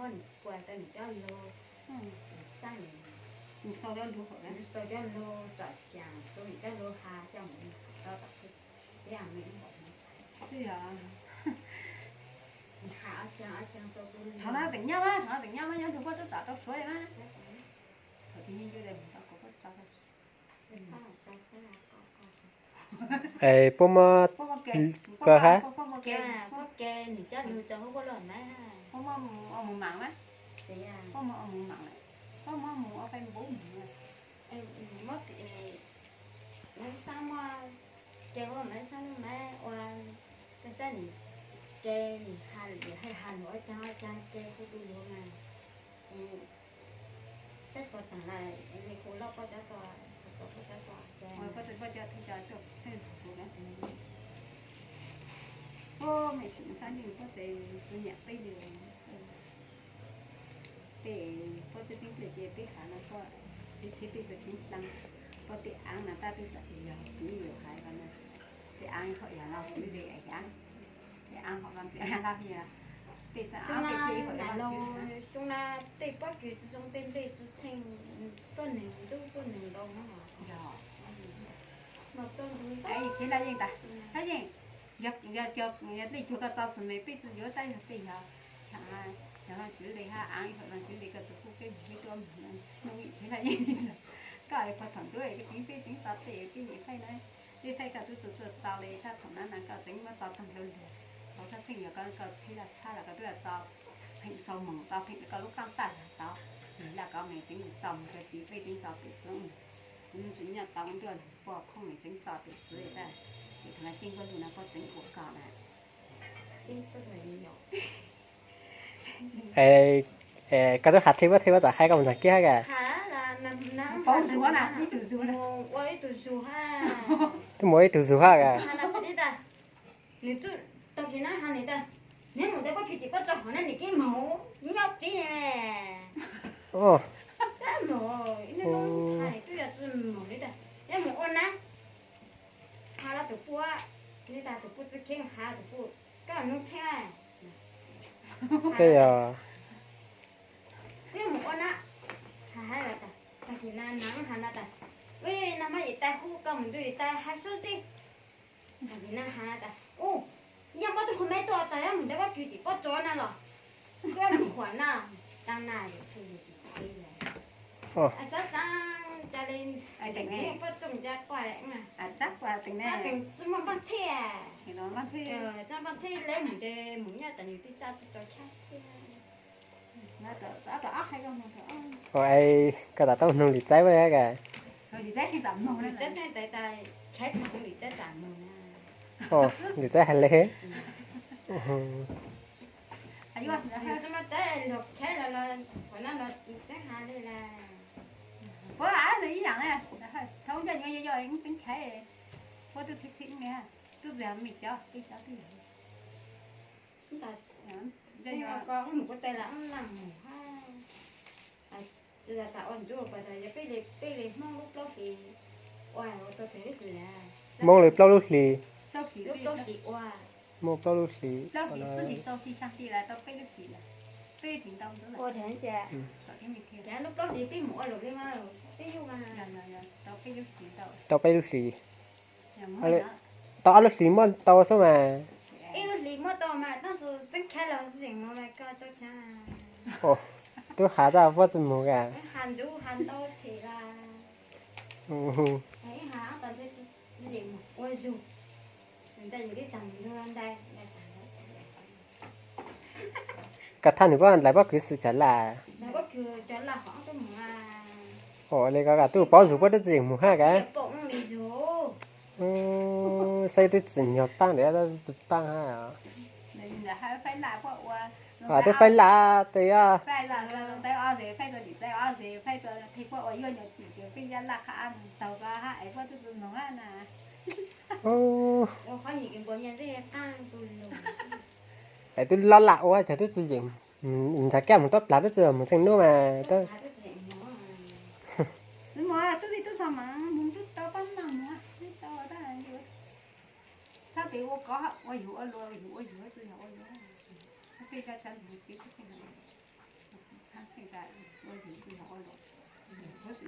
Kua tau niam coj lug, xaj, sau coj lug tsom xyas, xu niam coj lug has coj mus tau tom thiab, thaum no teem nyaj mas, thaum no teem nyaj mas nyob lug puab rub tom rau suav na. Thaum twg yeej ncu tes mus tau kuv puab tso. Es puab muab, puab muab ke, puab muab ke, nws coj lug rau puab lug mas, puab muab mus ua mus maam mas, puab muab ua mus maam lawm, puab muab mus ua Facebook mus. Muab, muab xab muab, ces ua mas xab mas ua, xab nim, ces nim has hais has lug ua caag ua caag ces kuv du lug mas. Tsob tua taag lawm, kuv loj poj cov tua, tua poj cov tua ces, poj cov tua, puab mej tseem sab nceej puab tes txwv nyam peb li, peb puab txwv txeeb dlej ces peb has no puab txwv txheeb peb txwv kheev dlaab, puab tej aav no tab twb txawm yog kuv yuav hais no, tej aav thaum yog no txwv le aav, tej aav hom no txwv lab yog tej aav tej tej ib qho no, xyoo na tej pob kws tsi zoo tej nplej tsi tsheej, tuaj neeg ntsuj tuaj neeg ntau no. Txheeb laj yeej tas, laj yeej, yog dlej cuag koj txo txhua me peb tsi yuav tab yog tej yog, yog no txwv le hab aav ib qho no txwv le koj txwv kuj peb mus peb tuaj mus no, txheeb laj yeej, koj pog thaum ntsuab koj teev peb teev txo tej peb nyam faib na, peb faib koj tub txwv tuaj txo le tab thaum nab na koj teev muab txo taag dlua lug, thaum thaj txheej yog koj txheeb laj txhab los koj tub txo pheem txhua moos txo pheem koj lub qaab taj lug tau, nws laj kov me teev txo mus rau tid peb teev txo pem txwv, kuv txwv nyaj tau nruab lug puab phooj me teev txo pem txwv tab, ces thaum no ceeb puab lug no puab teev ua koj na. Koj tub has thiab puab thiab puab txawm hais koj mus ntag kiag hab ka. Tub mus ua ib tug zug hab ka. Nws tug tag kis na has nws tas, neb mus rau pob kws tim puab tso hov na nws kev moog nyob tsev ne. Moog, ib nub has nws tub yog tsi moog li tas, neb mus ua na. Has los tus puj, neb tas tus puj tsi kheev has tus puj, koj nub kheev. Koj yog, wb mus ua na. Has has los tas, tag kis na nag has na tas, wb nag hmab yim tais hu koj mus nrug yim tais hais sub zib. Tag kis na has tas, u, yog muaj tug qhua meb tuaj tas yog mus rau pob kws tim pob tsuas na los, koj mus huam na, taag na, xav xav ca le, pob tsuas ca quaj, tsi muaj npaaj tsheb, npaaj tsheb le mus ces mus nyob tas nws tij tsa tsi tau chab tsheb. Koj tas tau nug Lis Txaib, Lis Txaib tas, Lis Txaib has le, Lis Txaib has le, txheeb cov, tub txwv me cov, peb cov twb yog. Hmoob li plaub lub hlis, Hmoob plaub lub hlis, tau peb lub hlis, tau ob lub hlis muaj tau xwb mas. Ib lub hlis muaj tau mas tab sis tseeb khav los tseem mus mas koj tau tshab. Tub has tas puab tsi mus ka. Has ntsuv has ntau phem la. Ib has tas tsis yeem mus ua zug, nta yus li tag mus nrug nta. Koj thaj nws puab ntaim pob kws xwb cov laj. Ua li ko koj tub paub zug puab twb tsis yeem mus hab ka. Saib twb tsim nyog paaj ntawd tsis paaj hab. Tub faib laj tes yog. Es twb laj laj ua cas twb tsis yeem, ntshai koj mus tub plag twb tsis mus tseeb nub mas. Tab sis